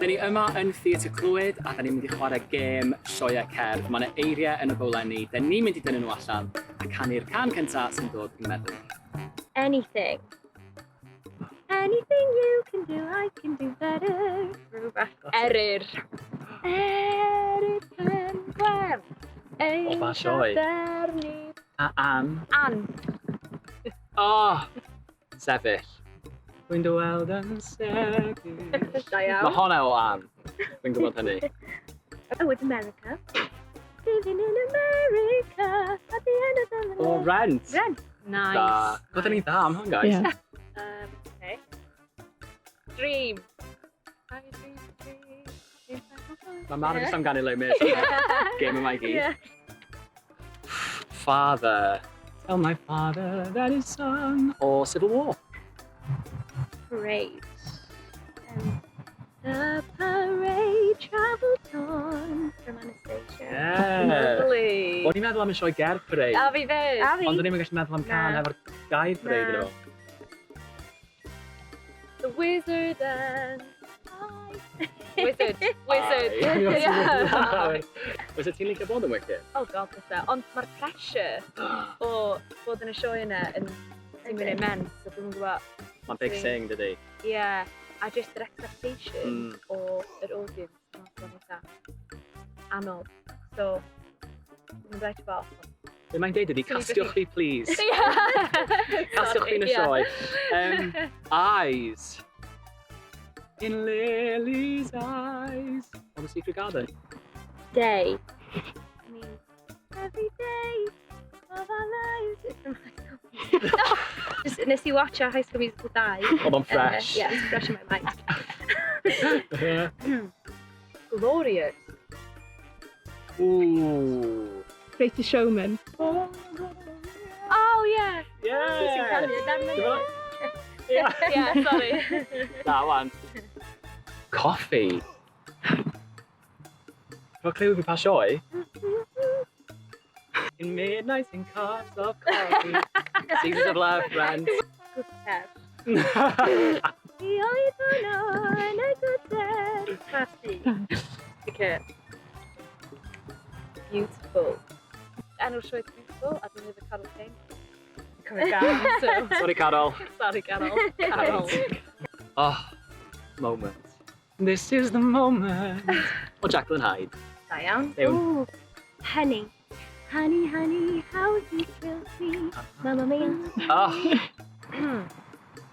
Dyn ni yma yn Theatr Clwyd a da ni'n mynd i chwarae gêm sioeau cerdd. Mae yna eiriau yn y bowlenni, da ni'n mynd i dynnu nhw allan a canu'r can cyntaf sy'n dod i'n meddwl. Anything. Anything you can do, I can do better. Rhywbeth. Eryr. Eryr pen gwern. O, ba sioe? Ein A Ann. Ann. Oh, sefyll. Dwi'n dy weld yn sefyll. Da iawn. Mae honna o Ann. Dwi'n gwybod hynny. Oh, it's America. Living in America. At the end of the O, Rent. Rent. Nice. Da. Byddwn ni dda am hwn, guys. Yeah. Okay. Dream. I dream, dream, dream. Mae Mara jyst am ganu Les Mis. Game yma i gyd. Yeah. Father. Tell my father that his son. O Civil War. Parade. The parade travelled on from Anastasia. Yeah. Lovely. O'n i'n meddwl am y sioe gerdd parade. A fi fyd. A fi. Ond o'n i'n gallu meddwl am can Na. efo'r gair parade Na. iddo fo. The wizard and... I. Wizard. Wizard. Aye. Yeah. Fysa ti'n licio bod yn wicked? Oh god, fysa. Ond mae'r pressure o bod yn y sioe yna yn ti'n mynd immense, so dwi'n gwybod. Mae'n big thing, dydy? Yeah, a just yr expectation o yr audience, mae'n eitha anodd. So, dwi'n rhaid i fel. Be mae'n deud ydy, Swn i castiwch fi, please. Castiwch fi yn y Sorry, sioe. Eyes. In Lily's eyes. O The Secret Garden. Day. I mean, every day of our lives is from High School Musical. Just, nes i watch High School Musical 2. Oedd o'n fresh. Yeah, it's fresh in my mind. Glorious. Ooh. Greatest Showman. Oh, yeah. Yeah. Ti'n canu Ti'n gwbod? Yeah. Yeah, sorry. Na, wan. Coffee. Efo cliw fi pa sioe? In midnight in cups of coffee. Seasons of love, Rent. Gwter. Mi oedd hwnnw yn y gwter. Party. Okay. Beautiful. Enw'r sioe Beautiful, a dwi'n lyfio Carol King. Cymryd gan, so. Sorry, Carol. Sorry, Carol. Carol. Oh, moment. This is the moment. O Jacqueline Hyde. Da iawn. Iawn. Ooh, honey. Honey, honey, how he thrills me. Mamma mia. Oh,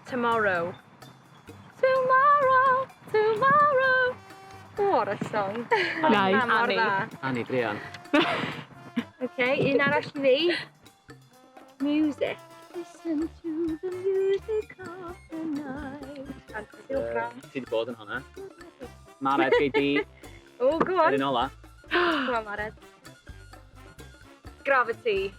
Tomorrow. Tomorrow, tomorrow. What a song. Nice. Mor Annie. dda. Annie, druan. Okay, un arall i fi. Music. Listen to the music of the night. Ti wedi bod yn hwnna. Mared, gei di Oh, go yr on. un ola. Go on, Mared. Gravity.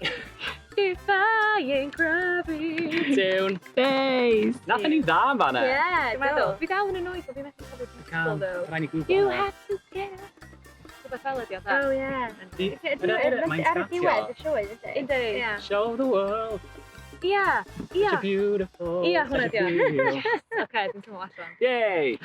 Defying gravity. Tiwn. Days. Nathon ni dda am fanna. Yeah, Dwi'n meddwl, fi dal yn annoyed bod fi methu cofio Beautiful though. Rhaid ni gwybod. You have to get up. Rhywbeth fel ydi o, da. Oh, yeah. Mae'n Ar y diwedd y sioe, ydy? Yndi. Yeah. Show the world. Ia, ia. Such a beautiful. Ia, hwnna such a 'di o. feel. Oce, dwi'n teimlo allan. Yay!